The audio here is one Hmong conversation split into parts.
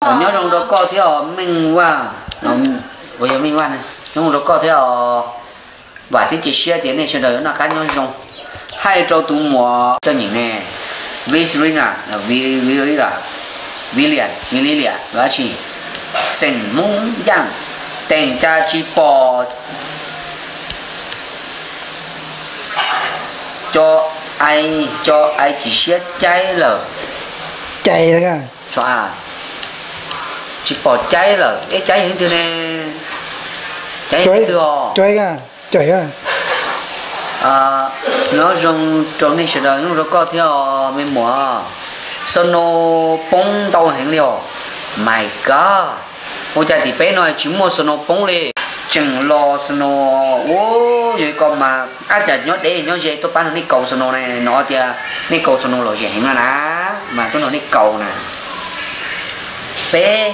Nyob zoo rau koj thiab os Meej Vaj, uas yog Meej Vaj ne, nyob zoo rau koj thiab os. Vam thiab cia siab tias nej sawv daws yuav noj qab nyob zoo. Hais rau tus muam txawj nyeem ne, Virina, Virina, Viliam, Viliam, dab tsi, xeem Hmoob Yaj, teem cas tsis pom co ai, co ai tsis siab caib lawm. Cai, tsis pom caib lawm, eb, caib yog leej twg ne? Caib yog leej twg os? Nyob zoo rau nej sawv daws, nyob zoo rau koj thiab os me muam. Snow poob ntau heev li os. My God, ua cas tim peb no tsis muaj snow poob li? Tseem los snow, ua yog li ko mas ab cas nyob deb nyob ze tuaj pab nrog nej kaus snow ne, no tias nej kaus snow lom zem heev no na, mas tuaj nrog nej kaus na. Peb,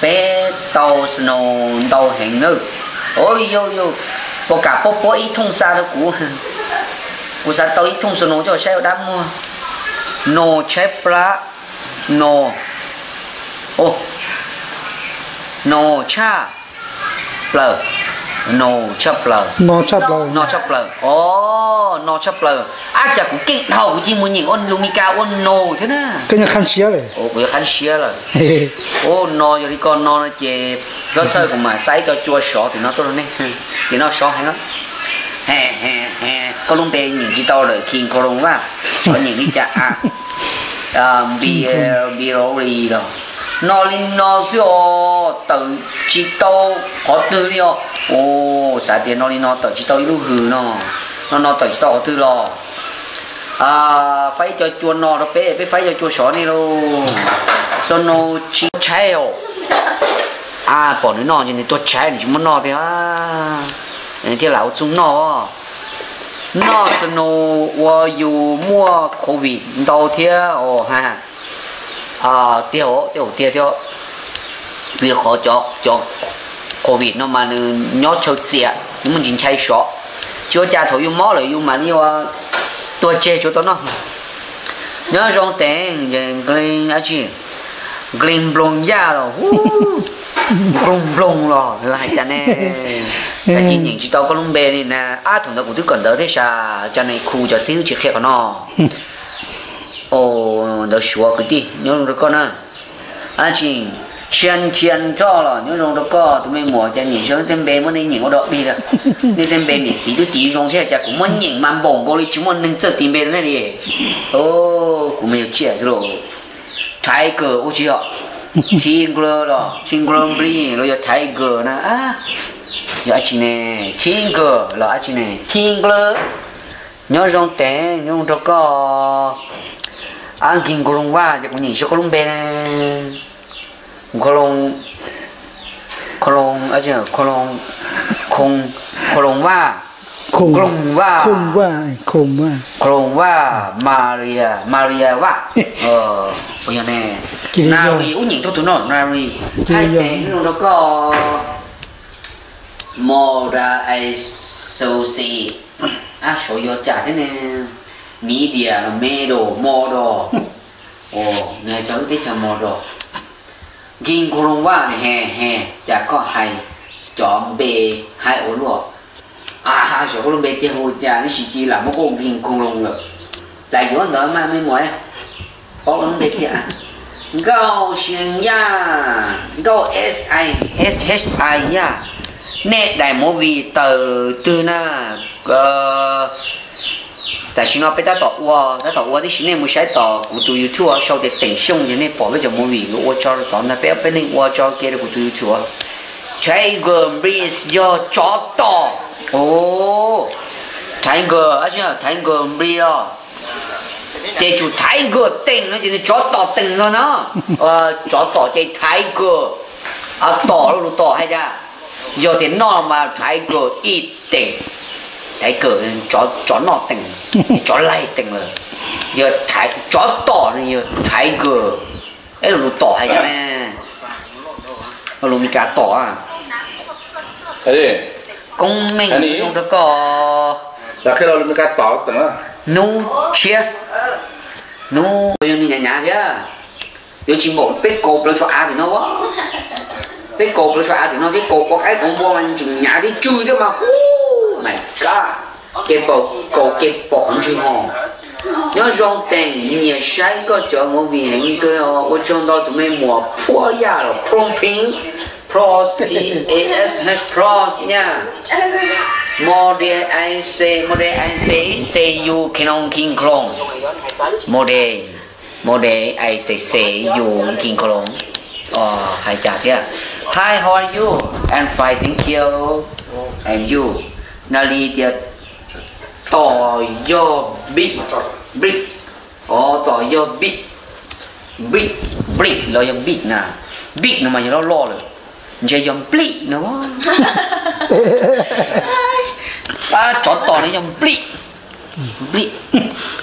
peb tau snow ntau heev nawb. Ua li yog, puas kam puab puab ib thooj xa rau kuv? Kuv xav tau ib thooj snow coj saib ua dab muag. No tshaib plab, no, no tshaj plaws, no tshaj plaws, no tshaj plaws, o, no tshaj plaws. Ab cas kuv keej dhau kuv cia li mus nyeem ua lus Mis Kas ua no thiab na. Kuv yuav qhab siab lawm. Ua no yog li ko no no ces Zob Txhawj kuv mam xa ib co cua sov tim no tuaj rau nej, tim no sov heev. Koj lub npe nyeem tsis tau lawm King Koloos Vaj, sov nyeem li cas a? Npi, npi rau li los. No li no xwb os, tawm tsis tau qhov twg li os. Ua xav tias no li no tawm tsis tau ib lub hws no, no no tawm tsis tau qhov twg los. Faib ib co cua no rau peb, peb faib ib co cua sov nej lauj. Snow tsis tshaib os. A, pom nws noj ces nws tuag tshaib nws tsis muab noj tiag, thiaj lam ua txooj noj. Noj snow ua yus muaj covid ntau thiab os. Tiag, tiag tiag thiab. Vim qhov cov covid no mas nws nyob chaw txias, nws muaj ntsis ntshai sov. Tsis ua cas, thaum yus mob lawm yus mam li ua tuag tseg tsuav tau noj. Nyob zoo teev, nqee dab tsi, nqee nploog yaj los, nploog nploog los hais cas ne? Cas cia nyeem tsis tau koj lub npe li na. Ab, thaum ntawd kuv twb kawm ntawv thiab sas, cas ne khu cov xib hwb tsis qhia qhov no. Ntawd Suav kwv tij, nyob zoo rau koj na. Dab tsi, Tshiab Nthia Nroj los nyob zoo rau koj tus me muam, cas nyeem zoo tej npe muab nej nyeem ua dog dig lawm. Nej tej npe niam txiv twb tiv zoo thiab cas kuv muab nyeem mas npaum nkaus li tsis muaj neeg txawj tiv npe rau nej li. Kuv mas yog tsiaj xwb lauj. Tiger ua tsis yog, Tingler los Tingler Bri los yog Tiger na. Yog dab tsi ne? Tiger los dab tsi ne? Tingler. Nyob zoo teev, nyob zoo rau koj. Ab, Nkig Nkauj Loos Vaj, ces kuv nyeem saib koj lub npe ne. Nkauj Loos, Nkauj Loos, Nkauj Loos, Nkauj Loos Vaj, Nkauj Loos Vaj, Nkauj Loos Vaj, Maria, Maria Vaj. Puas yog ne? Nari, ub, nyeem tuaj tus no, Nari. Hais tias nyob zoo rau koj. Moda Asosi, ab, saud yog cas thiab ne? Media, Medo, Modo. Nws hais txog lub teb chaws Modo. Nkig Nkauj Loos Vaj, he he, cas koj hais cov npe haib ua luaj. A, saum koj lub npe tiag hu cas neb sis cia lam muab koj ua Nkig Nkauj Loos lawm. Lam yuav ntawd mas me muam, paub koj lub npe tiag. Nkauj Sia Yaj, Nkauj S I, S H I Yaj, nej daim movie tawm twg na? Tam sim no peb tab tom ua, tab tom ua tib si, nej mus saib tom kuv tus YouTube sau tias Teem Xyooj ces nej pom peb cov movie kuv ua tso tod ntag, peb ob peb neeg ua tso ke rau kuv tus YouTube. Tiger Bri yog tsov tom. Tiger, Tiger Bri os. Ces tsum Tiger Teem no ces nws tsov tom Teem no na. Tsov tom ces Tiger, tom lus tom hais tias, yog tias noj mas Tiger eat Teem. Tiger, tsov noj Teem, tsov laig Teem lawm. Yog tsov tom nws yog Tiger. Eb, lus tom hais tias ne, lus Meskas tom. Koob Meej, zoo rau koj. Hnub tshiab, hnub yog nws hnyav hnyav thiab. Yuav tsis npaum peb kaus plaws tshuav av tim no a. Peb kaus plaws tshuav av tim no thiab kaus pov qaib kaus npua mas tseem hnyav thiab tsw thiab mas hu, my god. Kev paum, kaus kev pom qhov ntswg ho. Nyob zoo Teem, nyiam saib koj cov movie heev kawg, ua tsaug ntau tus me muam Phuab Yaj los Phroos Phim, Pros, P A S H Pros Yaj. Mode I say, mode I say, say you Kinoon King Clone. Mode, mode I say, say you King Clone. Hais cas thiab? Hi, how are you? I'm fine, thank you. And you? Nali tias tom yog big, big. Os, tom yog big, big, big los yog big na. Big no mas yog loj loj lawm. Ntshe yog nplim no. Pab tsov tom no yog nplim. Nplim.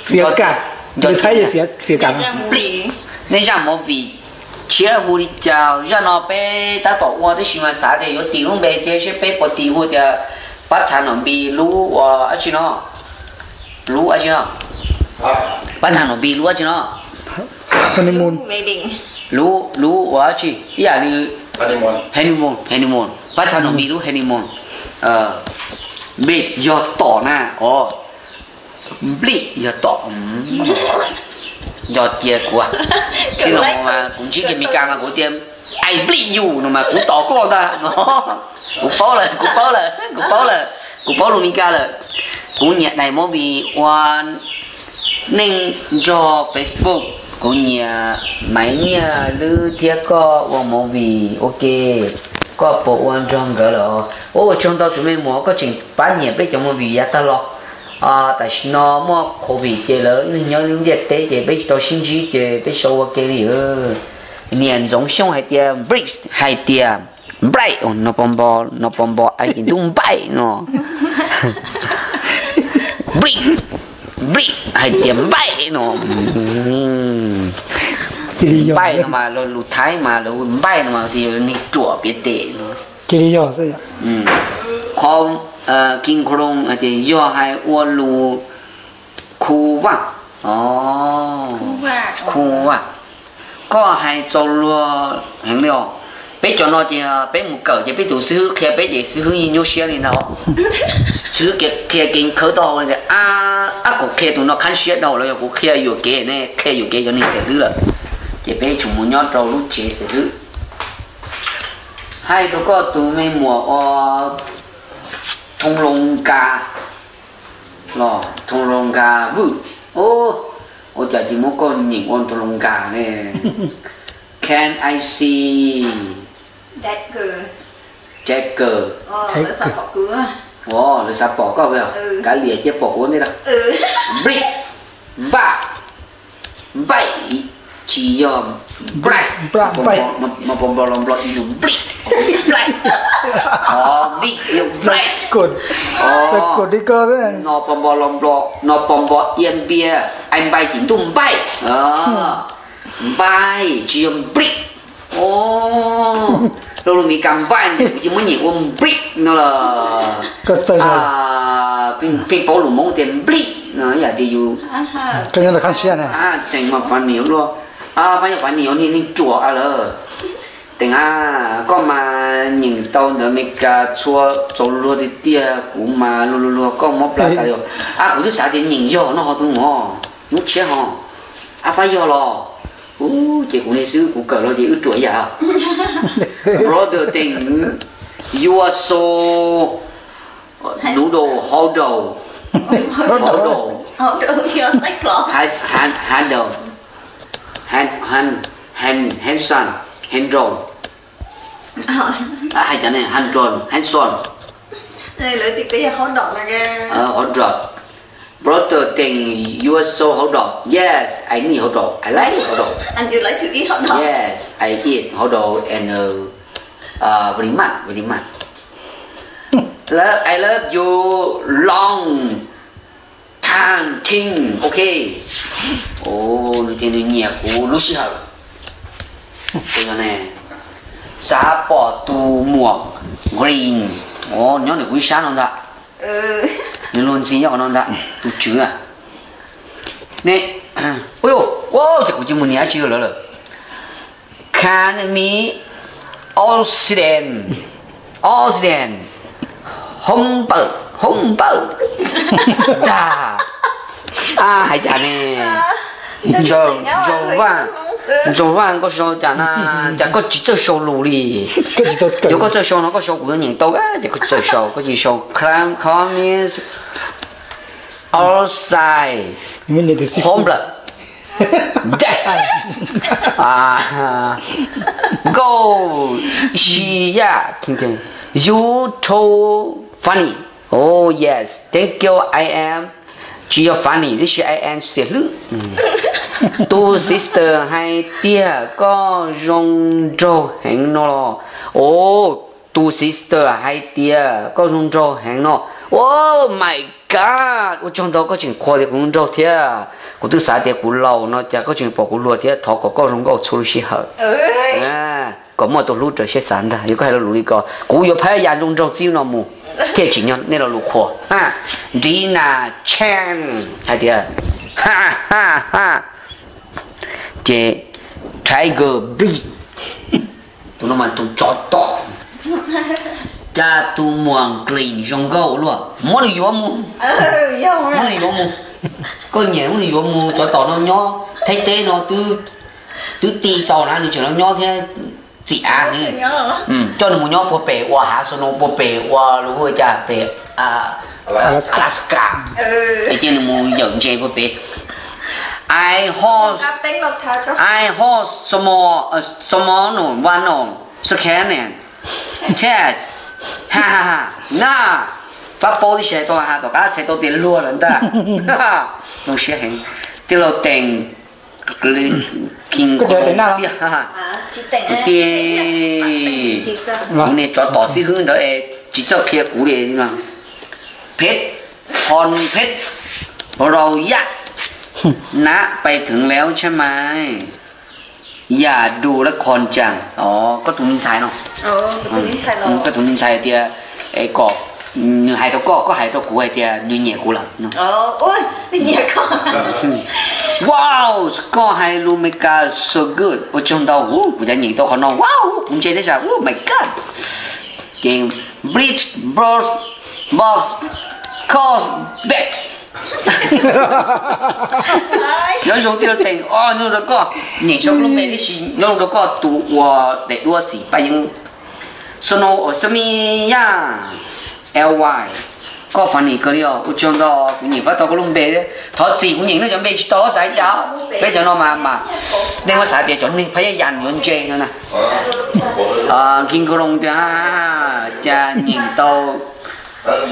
Xiav kam, nws Thaib yog xiav kam. Nplim. Nej zaj movie tshiab hu li cas? Zaj no peb tab tom ua tab sis mas xav tias yuav tis lub npe thiab seb peb puas tis hu tias pab txha nom npi lub ua dab tsi no. Lub dab tsi no? Pab txha nom npi lub dab tsi no? Honeymoon. Lub, lub ua dab tsi ib yam li honeymoon, honeymoon. Pab txha nom npi lub honeymoon. Nplim yog tom na. Os, nplim yog tom. Yog tias kuv txij no mas kuv ntsib kiag Meskas mas kuv tias I bleed you no mas kuv tom koj ntag no. Kuv paub lawm, kuv paub lawm, kuv paub lawm, kuv paub lus Meskas lawm. Kuv nyiam daim movie ua neej nrog Facebook, kuv nyiam Maiv Nyiaj Lwb thiab koj ua movie ua ke, koj puas ua nrog nkawd lawm? Ua tsaug ntau tus me muam, koj tseem pab nyiam peb cov movie yav tag los. Tam sim no muaj covid ces lawv nyob lub ntiaj teb ces peb tsis tau sib ntsib ces peb sau ua ke li. Niam Ntxoov Xyooj hais tias British hais tias npaim, no pos npo, no pos npo, ai, ces ntuj npaim no. Nplim, nplim hais tias npaim no. Npaim no mas lus Thaib mas lus npaim no mas tias neeg ruam piav tes no. Qhov King Kong hais tias yog hais ua lus khu vaj, khu vaj. Koj hais txaus luag heev li os. Peb cov no ces peb mus kawm ces peb tus xib hwb qhia peb ces xib hwb yeej nyuaj siab li ntag. Xib hwb qhia kev khawb taub hau li tias, ab, kuv qhia tus no qhab siab dhau los yog kuv qhia yuam kev ne, qhia yuam kev cov neeg xeem hlwb lawm. Ces peb tsum mus nyob rau lub tsev xeem hlwb. Hais rau koj tus me muam ua Thoo Loo Nkas los Thoo Loo Nkas Vwj. Ua cas tsis muab koj nyeem ua Thoo Loo Nkas ne? Can I see Jack? Lawv xav pom koj, kav liam cia pom kuv ua ntej lawm. Nplim, npaj, npaim, tsis yog nplaim. Npaj, npaj. Npaj, npaj. Npaj, npaj. No pos npo, no pos npo ia npia, ai npai ces ntuj npaim. Npaim tsis yog nplim. Lo lus Meskas npaim ntawd kuv cia muab nyeem ua nplim no lawm. Pheej paub lus Hmoob tias nplim no ib yam tias yus, Teem mas funny luaj. Pab yog funny niag neeg ruam lawm. Teem a, koj mas nyeem tau ntawv Meskas txhua txaus luag tiag tiag, kuv mas luag luag luag koj mob plab tas li. A, kuv twb xav tias nyeem yog no ho tus muam, hnub tshiab ho. A, pab yog los? U, ces kuv niag xwb, kuv kawm los ces wb ruam ib yam. Brother Teem, you are so noodle, hau daus, hau daus, hau daus, handsome, handsome, handsome, hais cov ne, handsome, handsome, hau daus. Brother Teem, you are so hau daus. Yes, I need hau daus. I like hau daus. Yes, I eat hau daus and very much, very much. Love, I love you long time, Teem. Ok. Nws tias nws nyiam kuv lub sij hawm. Xav pom tus muam Green. Nyob ntawm kuv ib sab no ntag. Nws luag ntxhi nyob qhov no ntag, tus tswv a. Ne, ua, ces kuv cia mus nias dab tsi rau lawv lawm. Can me oxygen, oxygen, home bird, home bird. Da. A, hais cas ne? Ntsaum Vaj, Ntsaum Vaj, koj sau cas na? Cas koj tsis txawj sau lus li? Yog koj txawj sau no koj sau kuv yuav nyeem tau, ces koj txawj sau, koj tsis sau clam, commit, outside, home bird. Nkauj Sis Yaj, you too funny. Oh yes, thank you, I am. Tsis yog funny, tiam sis I am xiam hlwb. Tus sister hais tias koj zoo nraug heev no los? Oh, tus sister hais tias koj zoo nraug heev no. Oh my god, ua tsaug ntau koj tseem qhuas tias kuv zoo nraug thiab. Kuv twb xav tias kuv laus no cas koj tseem pom kuv hluas thiab. Thov kom koj zoo nkauj txhua lub sij hawm, kom muaj tus hlub raws siab xav ntag. Yog koj hais lo lus li ko, kuv yuav phab yas zoo nraug txij no mus thiaj tsim nyog nej lo lus qhuas. Nrib na Chan hais tias, ces Tiger Breed, tus no mas tus tsov tom, cas tus muam Green zoo nkauj ua luaj, muab nws yuav mus, muab nws yuav mus. Koj nyiam muab nws yuav mus, tsov tom no nyob Thaib teb no twb ti txaus na, nws tseem los nyob thiab txim av. Coj nws mus nyob puag pem ua hav snow, puag pem ua lub ua cas pem Alaska, es cia nws mus yawm ntses puag pem. I hold, I hold small, small no, one no, second and test. Ha ha ha, na, Fab Paub tib si hais tau ha, tom qab txhais tau tias luag lawm ntag. Zoo siab heev. Tij laug Teem, King Kong tiag. Tiag, kuv niag tsov tom xib hwb ntawd es tsis txawj qhia kuv li. Peb, Hon Peb, Rau Yaj, nab pais theev lawm tshaj mais. Yam dus lab khon cas, koj tus me ntxhais no, koj tus me ntxhais tias kom nws hais rau koj, koj hais rau kuv hais tias nws nyiam kuv lawm. Wow, koj hais lus Meskas so good, ua tsaug ntau. Kuv cov nyeem tau qhov no, wow, kuv ntse thiab sas, oh my god. Ces Brit Bros Box Cos Bet. Nyob zoo tij laug Teem, nyob zoo rau koj, nyeem sau lub npe tib si, nyob zoo rau koj tus ua daim duab xim paj yeeb. Sono Osamiya Ly, koj funny kawg li os, ua tsaug ntau, kuv nyeem pab tau koj lub npe. Thov txim kuv nyeem nej cov npe tsis tau, xav cas peb cov no mas mas nej muab xav tias cov neeg phab yaj yas yuav ntse no na. Nkin Nkaus Loos tias cas nyeem tau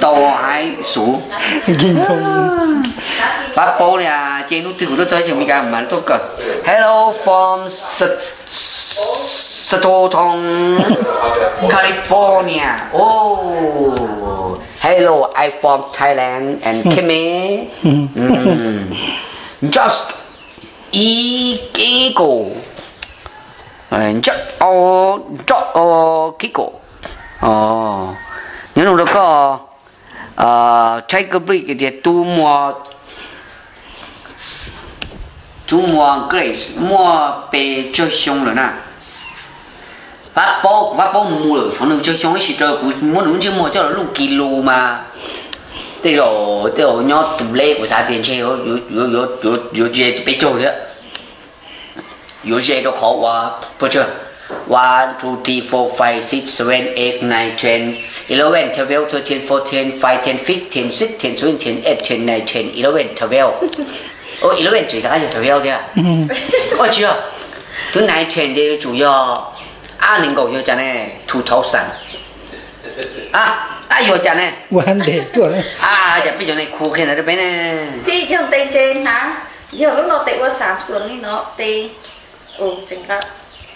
tau hais xov. Pab paub li, ces hnub twg kuv tuaj txog chaw Amelikas mas tuaj kawm. Hello from Stockton, California. Oh, hello, I from Thailand and Kemi. Just i kiko, nco o, nco o kiko. Nyob zoo rau koj, Tiger Breed tias tus muam, tus muam Grace muaj pes tsawg xyoo lawm na? Pab paub, kuv pab paub mus mus lawm, xyov nws tsawg xyoo ib sim rau kuv muab nws lub ntsej muag coj los luj kis lus mas tej zaum, tej zaum nyob tus leb kuv xav tias ntshe yuav ze tus peb caug thiab. Yuav ze rau qhov uas pes tsawg, one, two, three, four, five, six, seven, eight, nine, ten, eleven, twelve, thirteen, fourteen, five, ten, fifteen, sixteen, seventeen, eighteen, nineteen, eleven, twelve. Eleven tsis yog twelve thiab. Ua tsis yog, twb nineteen ces yuav tsum yog, ab, nees nkaum yog cas ne? Two thousand. Ab, yog cas ne? Cas peb cov neeg khu qhia ntawd rau peb ne? Yog tes ntse hnav, yog lub no tes ua xav xuas li no tes.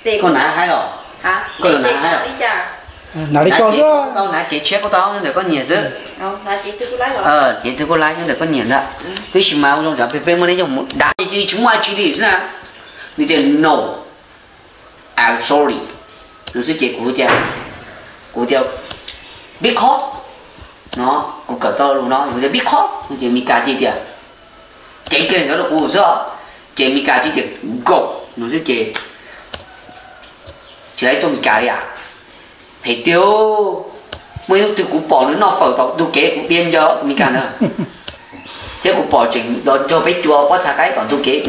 Koj hnav haib os. Koj hnav haib os. Hnav li ko xwb. Koj hnav cev tshiab kuj tau, nyob ntawm koj nyiam xwb. Cev twg kuj laib, nyob ntawm koj nyiam ntag. Tab sis mas ua zoo tsam peb muab neb coj mus dav ces tsis muaj dab tsi li xwb na. Nws tias no, I'm sorry. No xwb ces kuv tias, kuv tias because no, kuv kawm tau lus no, kuv tias because no ces Mes Kas ces tias, ceev kiag ntawd rau kuv xwb. Ces Mes Kas ces tias go no xwb ces Tsis tau tuaj Meskas li as. Phem tiag. Muaj ib hnub twg kuv pom nws noj fawm tom ntug kev kuv dhia ncaws tus Meskas na. Thiab kuv pom tseem los nrog peb cua pob txha qaib tom ntug kev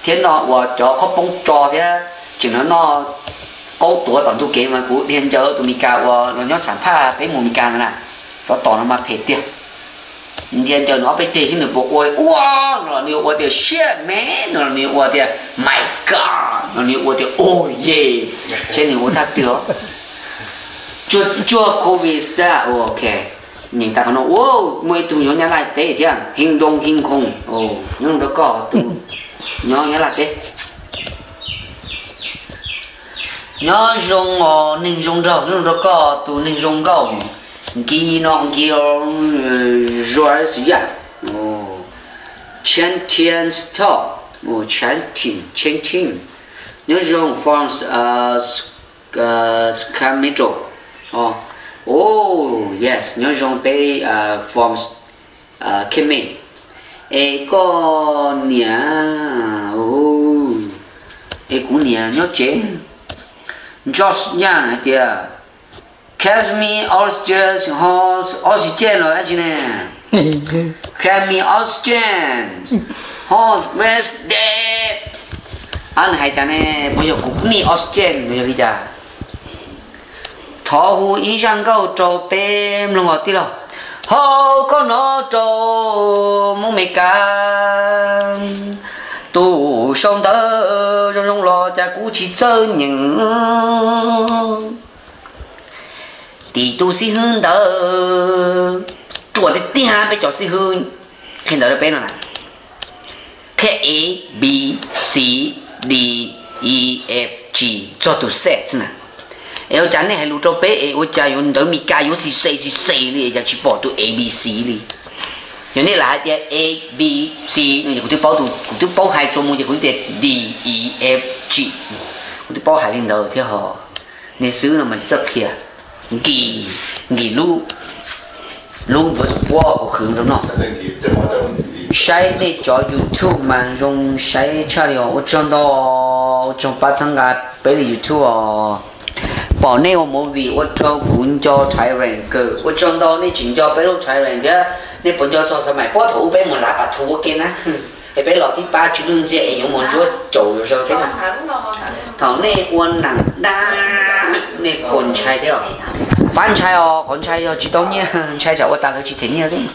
thiab noj ua cov qhob poob tso thiab tseem los noj qaub tuav tom ntug kev mas kuv dhia ncaws tus Meskas uas los nyob xam phaj peb mus Meskas na. Cov tom no mas phem tiag. Dhia ncaws nws ob peb teg seb nws puas ua ua no los nws ua tias shit man no los nws ua tias my god no nws ua tias oh yeah, seb nws ua thaj twg. Tsuag tsuag covid ta, ok. Nyeem tas qhov no, muaj ib tug nyob Nyab Laj teb thiab, Hee Dong Hee Kong, nyob zoo rau koj tus nyob Nyab Laj teb. Nyob zoo os neeg zoo nraug, nyob zoo rau koj tus neeg zoo nkauj. Nki no nki zuav xwm yaj. Chantian Store, Chantian, Chantian. Nyob zoo from Sacramento. Oh yes, nyob zoo peb from Keme. Es koj niam, es kuv niam nyob tsev. Josh Yang hais tias, Catch me oxygen, oxygen los dab tsi ne? Catch me oxygen, horse best dead. Nws hais cas ne? Puas yog kuv me oxygen los yog li cas? Thov hu ib zaj nkauj rau peb mloog os tij laug. Hau koj no rau Hmoob Meskas, tus sau ntawv zoo zoo los cas kuv tsis txawj nyeem. Tim tus xib hwb ntawd ruam tiag tiag, peb cov xib hwb qhia ntawv rau peb no na, qhia A, B, C, D, E, F, G txog tus Z xwb na. Es ua cas nej hais lus rau peb es ua cas yuav ntawv Meskas yuav xis xes xis xes li es cas tsis pom tus A B C li? Yog nej lam hais tias A B C no kuv twb paub tus, kuv twb paub hais txuas mus ces kuv twb tias D E F G, kuv twb paub hais li ntawd thiab ho. Nej xwb no mas txawj qhia, nkim, nkim lub, lub npuav txuas puab kuv qhwv rau no. Saib nej cov YouTube mas zoo saib tshaj li os. Ua tsaug ntau, ua tsaug pab txhawb nqa peb li YouTube os. Pom nej ua movie ua rau kuv nco Thailand kawg. Ua tsaug ntau nej tseem nco peb lub Thailand thiab. Nej puas nco txog xav maim puab thaum ub peb mus lav pas thu ua ke na? Es peb los tib pab tsw lwj ntxiag es yuav mus ntsuab caum yuav zaws thiab na. Thaum nej ua nam dab, nej puas ntshai thiab? Fab ntshai os, qhov ntshai yog tsis tau nyiaj, ntshai tsam ua tas lawv tsis them nyiaj xwb.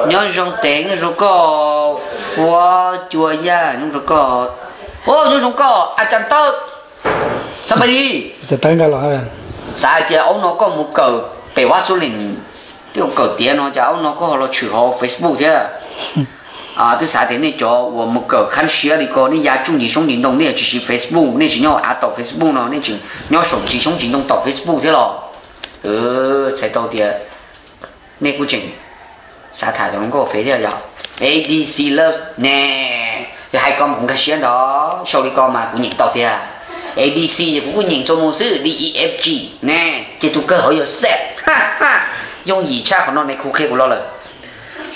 Nyob zoo Teev, nyob zoo koj, Fuab Cua Yaj, nyob zoo koj, nyob zoo koj a cas tawb, xab pab li. Xav hais tias aub no koj mus kawm pem Vaj Xub Lis, twb kawm tiav no cas aub no koj ho los tshwm hauv Facebook thiab. Twb xav tias nej cov uas mus kawm khab siab li ko nej ya tsuj ntsis xyoob ntsis ntoo, nej tsis siv Facebook, nej tsis nyob av tom Facebook no, nej tseem nyob saum ntsis xyoob ntsis ntoo tom Facebook thiab los? Txhais tau tias nej kuj tseem xav tham cov hluas nkauj ua fev thiab yog? A B C love ne, yog hais ko mas kuv nkag siab ntag, sau li ko mas kuv nyeem tau tiag. A B C ces kuv kuj nyeem txuas mus xwb, D E F G ne, ces tus kawg hauv yog Z. Yooj yim tshaj qhov no ne, kuv qhia kuv lo lawm.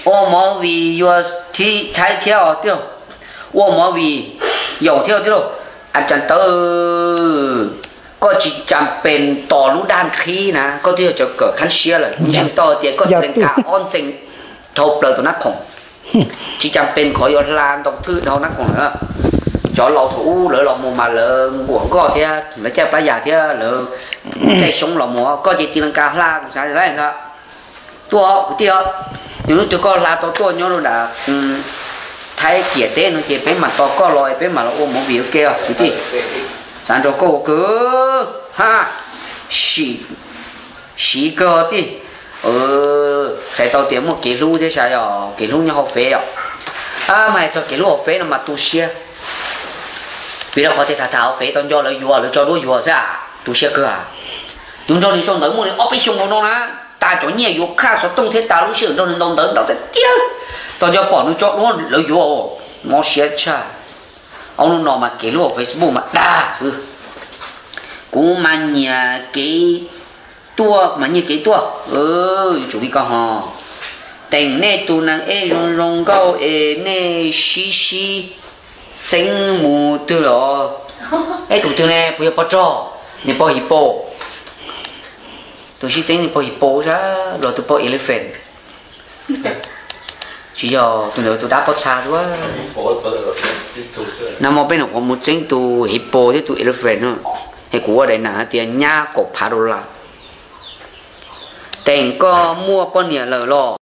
Ua movie yuav Thaib thiab os tij laug, ua movie yaum thiab tij laug. A cas tawb, koj tsis cas pes tos lub daj nqhib na, koj twb yog cov kawm khab siab lawm, ntseeg tau tias koj tus lees kas ob ntxees dhau plaws tus nab khoom. Tsis cas pes qhov yuav hla ntau thwj dhau nab khoom lawm. Cov laus thaum ub lawv los mus mas lawv nkuam nkoj thiab lawv caij plab yas thiab lawv caij xyoob los mus, koj ces tis lees kas hla kuv xav li ntawd. Tuaj kwv tij, yog hnub twg koj hla tau tuaj nyob rau nram Thaib ciam teb no ces peb mam tos koj los peb mam los ua movie ua ke os kwv tij. Xav nrog koj ua kawg ha. Siv kawg tij. Txhais tau tias muaj kev hlub thiab sas, yog kev hlub nyob hauv fev os. Mas hais txog kev hlub hauv fev no mas tu siab. Vim rau qhov tias tham tham hauv fev tau nco lawv yuav, lawv tso duab yuav xwb, tu siab kawg. Yus nrog nws sau ntawv muaj li ob peb xyoo nkaus no na, tas cov nyiaj yuav khaj xov tooj thiab tas lub sij hawm nrog nws ntaus ntawv ntau tiag tiag, tau nco pom nws tso duab lawv yuav, mob siab tshaj. Ob hnub no mas kev hlub hauv Facebook mas dag xwb. Kuv mas nyiam kev tuaj mas nyiam kev tuaj, yuav tsum li ko ho. Teem nej tus neeg ej zoo zoo nkauj es nej sib sib txeeb mus twg los? Es tus twg ne, puas yog poj rog, niag poj hippo? Tus sib txeeb niag poj hippo sab los tus poj elephant? Tsis yog, tus ntawd tus dab pob txha dua. Nag hmo peb nyuam qhuav mus txeeb tus hippo thiab tus elephant no, es kuv ua daim nam hais tias nyab kaum phav dollar. Teem, koj muaj poj niam lawm los?